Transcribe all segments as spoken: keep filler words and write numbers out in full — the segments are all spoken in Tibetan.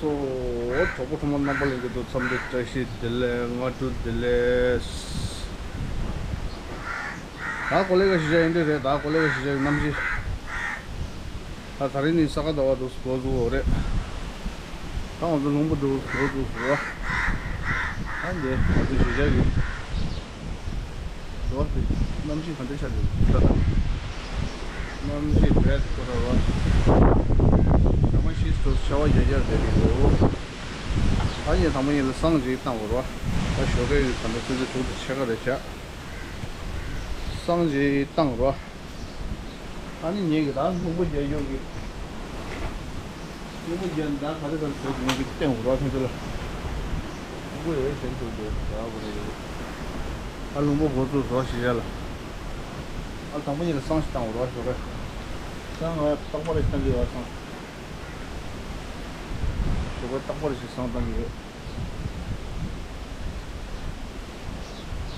སོ། གྲོགས་པོ་གྲོགས་མོ་རྣམ་པ་ལྷན་རྒྱས་ཚོ་འཚམས་འདྲི་བཀྲ་ཤིས་བདེ་ལེགས། སྔ་དྲོ་བདེ་ལེགས། ད་གོ་ལེ་ག་གཞིས་ཆགས་ཡིན་འདྲ་རེད། ད་གོ་ལེ་ག་གཞིས་ཆགས་ཡིན་གནམ་གཤིས། ད་ད་རིང་ནི་ས་ག་ཟླ་བ་འདུག་འགོ་བཙུགས་པ་རེད། ད་ང་ཚོ་ལྷུན་པོ་འདུག་འགོ་བཙུགས་པ། ད་འདི་ང་ཚོ་གཞིས་ཆགས་ཀྱི། འགྲོ་བ་དེ་གནམ་གཤིས་ག་འདྲ་ཆགས་འདུག་ད་ལྟ། གནམ་གཤིས་བེད་ཁོ་ར་བ། ད་མ་ཤིས་སུ་ཆར་པ་རྒྱག་རྒྱག་བསྡད་ཀྱི་འདུག་ད་ངས་དང་པོ་ཉིད་ལ་བསང་ཅིག་བཏང་དགོས་ར། ད་ཞོགས་ཀས་ད་ལྟ་ཆུ་ཚོད་དྲུག་དང་ཕྱེད་ཀ་རེད་བྱ། བསང་ཅིག་བཏང་ར། ཨ་ནི་ངེད་ཀྱི་ད་ལྷུན་པོ་རྒྱག་ཡོད་ཀྱི། ལྷུན་པོ་རྒྱག་ད་ག་རེ་ག་རེ་བཟོས་ཀྱི་ངེད་ཀྱི་སྟེང་འུར་བ་ཐོན་ཚུལ། ལྷུན་པོ་ཡོད་ཞེན་ཐུབ་འདུག་ད་བུ་རེ་ཡོད། ཨ་ལྷུན་པོ་འགོ་བཙུགས་བཟོ་ཞེས་བྱ་ལ། ཨ་དང་པོ་ཉིད་ལ་བསང་ཞིག་བཏང་འུར་བ་ཞོག་རེ། བསང་ང་རྟག་པར་བཏང་གི་ཡོད་བསང་། ཞོག་རེ་རྟག་པར་ཞིག་བསང་བཏང་གི་ཡོད།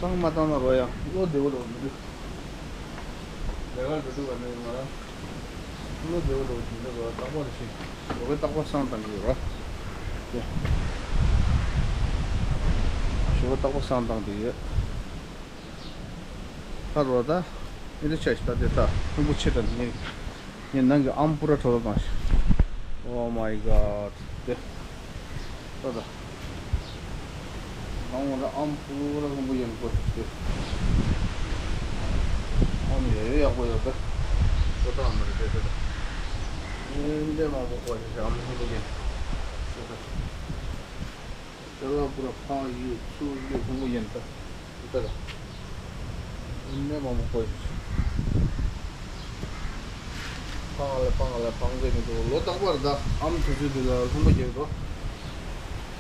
བསང་མ་བཏང་ན་རོ་ཡ་བློ་བདེ་བོ་ལོག་མི་འདུག་ལས་ཀ་འགྲོ་དུས་ག་ནས་ང་རང་བློ་བདེ་བོ་ལོག་ཅིག་འདུག་རོ་རྟག་པར་ཞིག་ཞོགས་པའི་རྟག་པར་བསང་བཏང་གི་ཡོད་རོ། ཞོགས་པའི་རྟག་པར་བསང་བཏང་གི་ཡོད། ད་རོ་ད་ཨེ་འདྲ་ཆ་ཞིག་ད་དེ་ད་ཕུང་པོ་ཆེ་དྲགས་ནི། ངས་ནང་གི་ཨམ་པུ་ར་འཕྲོ་བརླག་བཏང་ཞིག Oh my god། དེ། ལྟ་ད། ནང་ལ་ཨམ་པུ་ར་ལྷུན་པོ་ཡོད་པོ་ཞིག་དེ། ཨམ་ཡོད་ཡོད་ཡག་པོ་ཡོད་པས། ལྟོ་ཐག་མ་རེད་དེ་ལྟ་ད། ཨེ་འདྲས་མང་པོ་ཀོ་ཞིག་ཨམ་ལྷུན་པོ་ཡོད། ལྟ་ད། ཅ་ལག་པུ་ར་ཕག་ཡོད་ཚུར་ཡོད་ལྷུན་པོ་ཡོད་ད། ལྟ་ད། ཨེ་འདྲས་མང་པོ་ཀོ་ཞིག་སྤང་ལ་སྤང་ལ་སྤང་ཟེར་གྱི་འདུག་ལོ་རྟག་པར་ད་ཨམ་དུས་ཚོད་འདི་ལ་ལྷུན་པོ་རྒྱག་འགྲོ།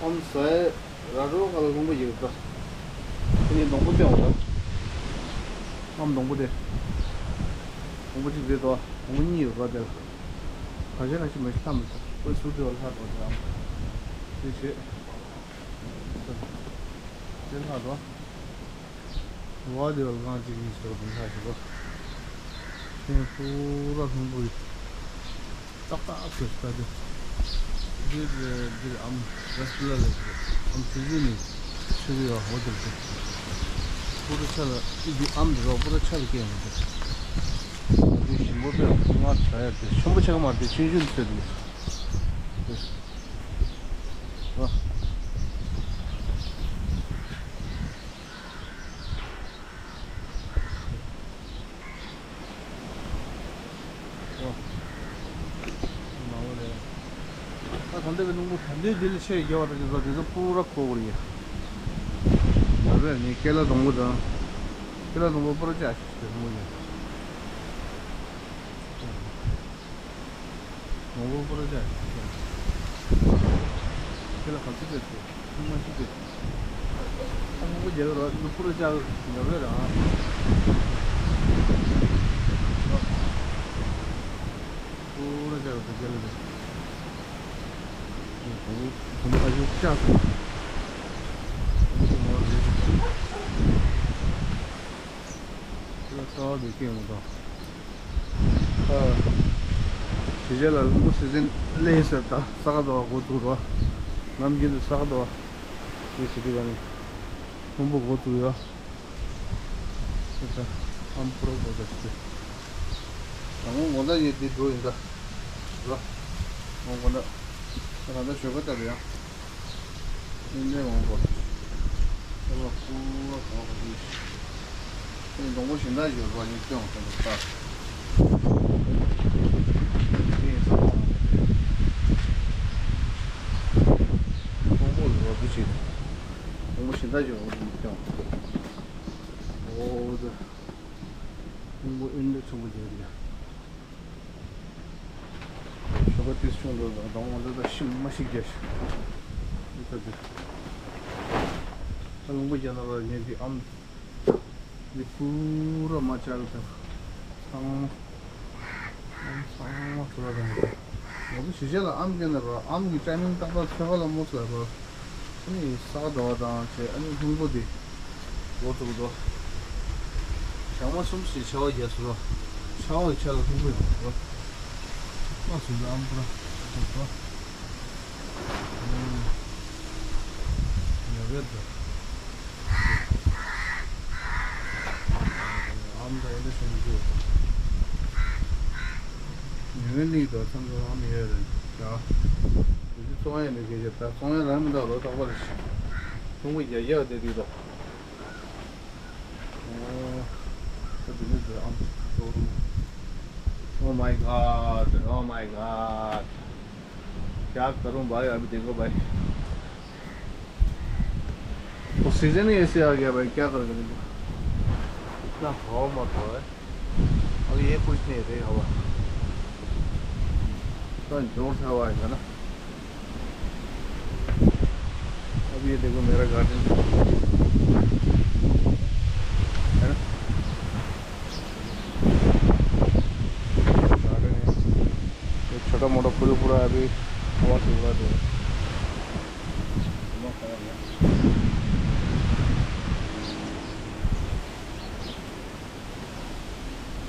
ཨམ་ཟས་ར་རོ་ག་ལ་ལྷུན་པོ་རྒྱག་འགྲོ། དེ་ནས་སྡོང་པོ་བསྟན་འོང་ད། ཨམ་སྡོང་པོ་དེ། སྡོང་པོ་གཅིག་རེད་དོ། སྡོང་པོ་གཉིས་ཡོད་ར་དེ་ལ། ག་ཤེད་ག་ཤེད་མ་ཤེས་ལྷ་མི་ཚོ་ཁོའི་ཟུར་དེ་བ་ལྷ་འགྲོ་དེ་ཨམ། དེ་བྱེད། དེ་ལྷ་འགྲོ། བ་དེ་བ་ལ་རྐང་གཅིག་གཉིས་སོགས་དུ་ལྷག་ཞིག་གོ། ཁྱེད་པུ་ར་ལྷུན་པོ་ཡིན། ཏག་ཏག་ཁོས་ལྟ་དུས། འདིར་འདིར་ཨམ་རེས་ལ་ལས་ཨམ་ཆུ་ཚོད་ནས་ཆུ་ཚོད་ཡོད་འོ་དེར་དེ། པུ་ར་ཆ་ལ་ཨི་དུ་ཨམ་དུ་རོགས་པུ་ར་ཆ་ལ་སྐྱེས་འོ་དེ། ང་ཚོའི་ཞིང་པ་པས་ང་ད་ཡར་དེ་ཆུང་པོ་ཆགས་མ་དེ་ཆུང་ཆུང་ཚོད་དེ། དེ། ཨ། ཨོ། མ་འོ་རེད། ད་གང་འདྲ་བའི་སྣུམ་པོ་ག་འདྲའི་དེ་ལ་ཆེ་རྒྱ་བ་དང་རྒྱ་ཚ་དེ་ཚོ་པུ་ར་ཁོ་བོར་ཡིན། ད་བས་ནི་ཀེ་ལ་སྡོང་པོ་དང་། ཀེ་ལ་སྡོང་པོ་པུ་ར་ཅག་ཞིག་དེ་སྣུམ་པོ་ཡིན། སྡོང་པོ་པུ་ར་ཅག་ཞིག་དེ་ལ་ག་ཚོད་སྤྲད་དེ་ཐུང་མ་ཞིག་སྤྲད། ཨ་ཁོང་ཁོ་རྒྱལ་ར་ནུ་པུ་ར་ཅག་ཉོ་བས་ར། པུ་ར་ཅག་ཏུ་རྒྱལ་རེད། ཁོང་ཁོང་ཨ་ཅག་ཅག་ཁོང་ཁོ་མ་རེད། ཁྱེད་ལ་ཚ་བ་འདི་སྐྱེས་མ་གཏོགས། ཨ། དེ་རྗེས་ལ་ལྷུན་པོ་སི་ཛིན་སླེབས་ཟེར་ད་ས་ག་ཟླ་བ་འགོ་བཙུགས་རོ། ནམ་རྒྱུན་དུ་ས་ག་ཟླ་བ། དེ་བྱེད་དུས་ཀ་ནི། ལྷུན་པོ་འགོ་བཙུགས་ཡོད། ཨམ་པུ་ར་འགོ་བཙུགས་ཏེ། ད་ངོ་དགོང་དག་ཡོད་དེ་འགྲོ་ཡིན་ད། རོ། ངོ་དགོང་དག་ད་ང་ད་ཞོགས་ཀ་ལྟ་རེད་ཡ། ཨིན་ནས་ངོ་དགོང་དག་ད་ལ་ཀུ་ར་གང་ག་དུས། ཨེ་སྡོང་པོ་གཞན་དག་ཡོད་རོ་ཡིན་སྟོན་དང་ད། ཨེ་ས་ཁོང་། སྡོང་པོ་ལ་རོ་དུ་བྱེད། སྡོང་པོ་གཞན་དག་ཡོད་རོ་ཡིན་སྟོན། ཨོ་ད། ཁོང་པོ་ཨིན་ལེ་ཆུང་པོ་རྒྱག་རེད། ཞོགས་པ་ཏིས་ཆུང་འགྲོ་དང་དང་འོ་འདི་དང་ཤི་མ་ཤིག་རྒྱག་ཤི། འདི་ལྟ་འདི། ད་ལུང་པ་རྒྱ་ནག་ལ་ཉེ་དུས་ཨམ། འདི་པུ་ར་མ་ཅག་དང་། ཚང་མ། ཨམ་ཚང་མ་ཐུ་ར་དང་། ང་ཚོ་གཞིས་ཆགས་ལ་ཨམ་སྐྱེས་ན་ར་ཨམ་གྱི་ཊའི་མིང་ཏག་ཏག་ཚོད་ཁ་ལ་མོ་ཚོད་ར། ཨ་ནི་ས་ག་ཟླ་བ་དང་བྱས་ཨ་ནི་ལྷུན་པོ་དེ་འགོ་བཙུགས་འདུག་ཞག་མ་གསུམ་ཞིག་ཆར་པ་རྒྱག་སོང་ར། ཆར་པ་ཡི་ཆ་ལ་ལྷུན་པོ་ཡོང་འདུག་ཨ་སུ་ལ་ཨམ་པུ་ར་འགོ་བཙུགས་འདུག་ཡོད་དོ། ཨམ་ད་ཡོད་དོ་ཞུ་མི་འདུག་ཉི་མའི་གླིང་དུ་ཚང་ཚང་ཨམ་ཡོད་རེད་ཡ། དེ་ཚོ་ཚོང་ཡ་མི་དགེ་བྱེད་ད་ཚོང་ཡ་རང་མི་འདུག་ལོ་རྟག་པར་ཁུང་བུ་རྒྱ་རྒྱ་དེ་དུས་དོ། ཨོ། ད་དེ་ནས་དེ་ཨམ་ཚོ་རུ། Oh my God, oh my God. क्या करूं भाई, अभी देखो भाई। वो सीजन ही ऐसे आ गया भाई, क्या करेगा देखो। इतना हवा मत रहा है। अब ये कुछ नहीं रहे हवा। इतना जोर से हवा आएगा ना। अब ये देखो मेरा गार्डन है ना। गार्डन है। ये छोटा मोटा फूल पूरा अभी हवा से उड़ा दे।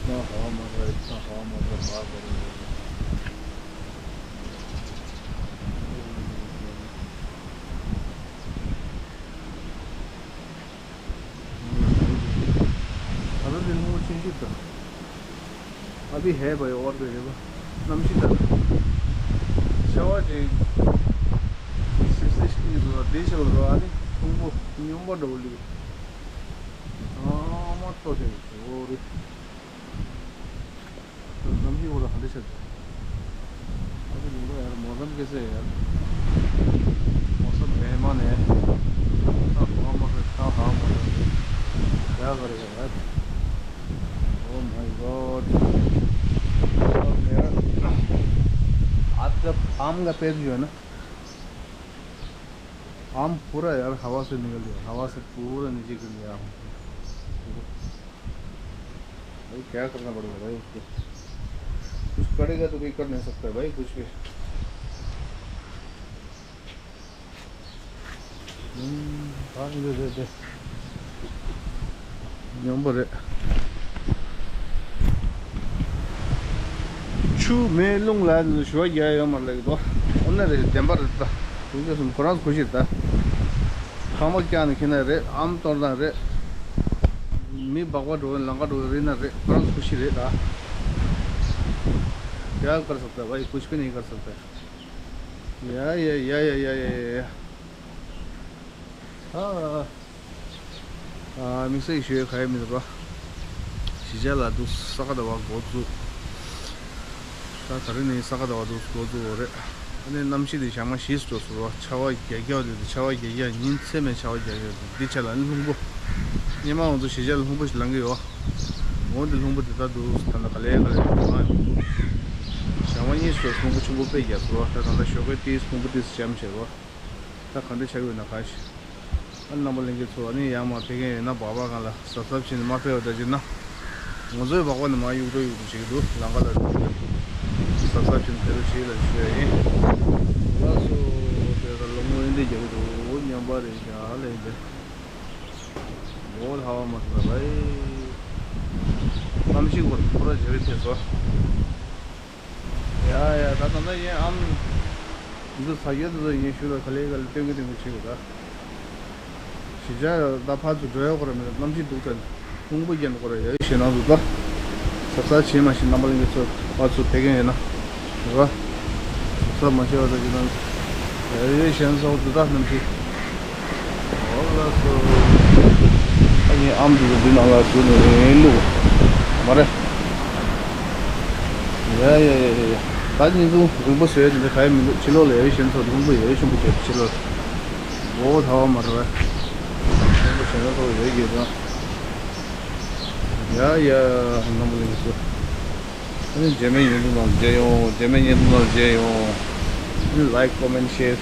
इतना हवा मार रहा है, इतना हवा मार रहा है, बात करेंगे। अरे दिन वो चिंतित था। अभी है भाई, और भी देखो। नमशी था। छवा जी। सिक्सटी की तो देश वाला तो आने। तुमको नियम पर डोली। हाँ, मत तो थे। और नमशी वो तो हंड्रेड से। अभी देखो यार, मौसम कैसे है यार? मौसम मेहमान है। हाँ, हाँ, मौसम, हाँ, हाँ, मौसम। क्या करेगा यार? Oh my God। और मेरा हाथ का, आम का पेड़ जो है ना, आम पूरा यार हवा से निकल गया, हवा से पूरा नीचे गिर गया आम। भाई क्या करना पड़ेगा भाई, कुछ करेगा तो कोई कर नहीं सकता भाई कुछ भी। ཨང་། ཨ་འདི་རེད་དེ། ཉོན་པོ་རེད། ཆུ་མེ་རླུང་ལ་ཞུ་བ་རྒྱག་ཡོད་མ་རེད་དོ། ཨོ་ན་རེད་བདེན་པ་རེད་ད། དེ་འདྲ་སོང་ཁོ་རང་ཚོ་ཁུ་ཤི་རེད་ད། ཁང་པ་བཀྱག་ནས་ཁྱེར་ན་རེད། ཨམ་གཏོར་ན་རེད། མི་སྦག་སྦག་འགྲོ་ལང་ཀ་འགྲོ་རེད་ན་རེད། ཁོ་རང་ཚོ་ཁུ་ཤི་རེད་ད། क्या कर सकता है भाई, कुछ भी नहीं कर सकता है। ཡ་ཡ་ཡ། ཨ། ཨ། དམིགས་བསལ་ཞུ་ཡས་ག་ཡེ་མི་འདུག་ར། གཞིས་ཆགས་ལ་འདུག་ས་ག་ཟླ་བ་འགོ་བཙུགས། ད་ག་རེ་ནས་ས་ག་ཟླ་བ་འདུག་འགོ་བཙུགས་པ་རེད། ཨ་ནི་གནམ་གཤིས་དེ་ཞག་མ་ཞིག་འགྲོ་སོང་ར། ཆར་པ་རྒྱག་རྒྱག་དེ་དུས་ཆར་པ་རྒྱག་རྒྱག་ཉིན་མཚན་མེད་ཆར་པ་རྒྱག་རྒྱག་དེ་འདི་ཆ་ལ་ཨ་ནི་རླུང་བུ། སྔོན་མ་ང་ཚོ་གཞིས་ཆགས་ལ་རླུང་བུ་ཞིག་ལངས་ཀྱི་ཡོད། འོ་འདི་རླུང་བུ་དེ་ད་འདུག་ད་ལྟ་ག་ལེ་ག་ལེ་ལངས་ཡོང་འདུག་ཞག་མ་གཉིས་འགྲོ་སོང་རླུང་བུ་ཆེན་པོ་དཔེ་རྒྱག་སོང་ར། ད་ད་ལྟ་ཞོགས་ཀས་ཏིས་རླུང་བུ་ཏིས་འཇམ་བྱས་ར། ད་ག་འདྲ་ཆགས་ཡོད་ན་ག་ཞིག་ཨ་རྣམ་པ་ལྷན་རྒྱས་ཚོ་ཨ་ནི་ཡར་མར་ཕེབས་མཁན་ཡོད་ན་སྦག་སྦག་སྒང་ལ་གཟབ་གཟབ་བྱས་ནས་མ་ཕེབས་པ་འདྲ་བྱས་ན། ང་ཚོའི་སྦག་སྦག་ནས་མར་གཡུག་འགྲོ་གཡུག་འགྲོ་བྱེད་ཀྱི་འདུག་ལམ་ཁ་ལ་འགྲོ་གི་འདུག་གཟབ་གཟབ་བྱས་ནས་ཕེབས་རོགས་བྱེད་ལ་ཞུ་ཡ་ཡིན། ལགས་སོ། དེ་ལ་ལོ་ངོ་ཨེ་འདྲ་རྒྱག་གི་འདུག་མཉམ་པ་རེད་ཤག་ལས་འདི། ལོ་ལྷ་བ་མ་ཐུབ་པ་ཡེ། གནམ་གཤིས་ཁོ་ཁོ་ར་བྱེད་རེད་ཐེ་སོ། ཡ་ཡ། ད་ད་ད་ཡིན་ཨམ། འདི་ཚོ་ཚ་རྒྱལ་དེ་ཚོ་ཡིན་ཞུ་ལ་ག་ལེ་ག་ལེ་སྟོན་གི་སྟོན་གི་བྱེད་དགོས་ད། གཞིས་ཆགས་ད་ཕར་ཚུར་འགྲོ་ཡག་ཁོ་ར་མེད། གནམ་གཤིས་སྡུག་ཙམ། ཁུང་བུ་རྒྱན་ཁོ་ར་ཡ་ཡི་ཞེད་སྣང་འདུག་ད། གཟབ་གཟབ་བྱེད་མ་ཤེས་རྣམ་པ་ལྷན་རྒྱས་ཚོ་ཕར་ཚུར་ཕེབས་མཁན་ཡོད་ན། རེད་པ། གཟབ་གཟབ་མ་བྱས་པ་ད་ཅི་ན། ཡ་ཡི་ཞེད་སྣང་འདུག་ད་གནམ་གཤིས། ཨོ་ལགས་སོ། ཨ་ནི་ཨམ་འདི་ཚོ་འདི་ནང་ལ་བཟོས་ནས་བླུགས། མ་རེད། ཡ་ཡ་ཡ་ཡ་ཡ། ད་ཉིན་གུང་རིང་པོ་བཟོས་ནས་ག་ཡེ་མི་འདུག་ཕྱི་ལོགས་ལ་ཡ་ཡི་ཞེད་སྣང་འདུག་རླུང་བུ་ཡ་ཡི་ཆེན་པོ་བྱས་ཕྱི་ལོགས་ལ། འོ་ད་བ་མ་རེད་པ། ཞེད་སྣང་ཡོད་ཀྱི་རེད། ཡ་ཡ། རྣམ་པ་ལྷན་རྒྱས་ཚོ། ཨ་ནི་རྗེས་མའི་བརྙན་ཐུང་ནང་མཇལ་ཡོང་། རྗེས་མའི་བརྙན་ཐུང་ནང་མཇལ་ཡོང་། ཨ་ནི་ལའིཀ་ཀོ་མེན་ཤེར་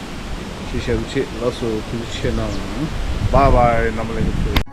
ཞུ་བྱེད་རོགས་བྱེད། ལགས་སོ། ཐུགས་རྗེ་ཆེ་གནང་། བཱའི་བཱའི། རྣམ་པ་ལྷན་རྒྱས་ཚོ།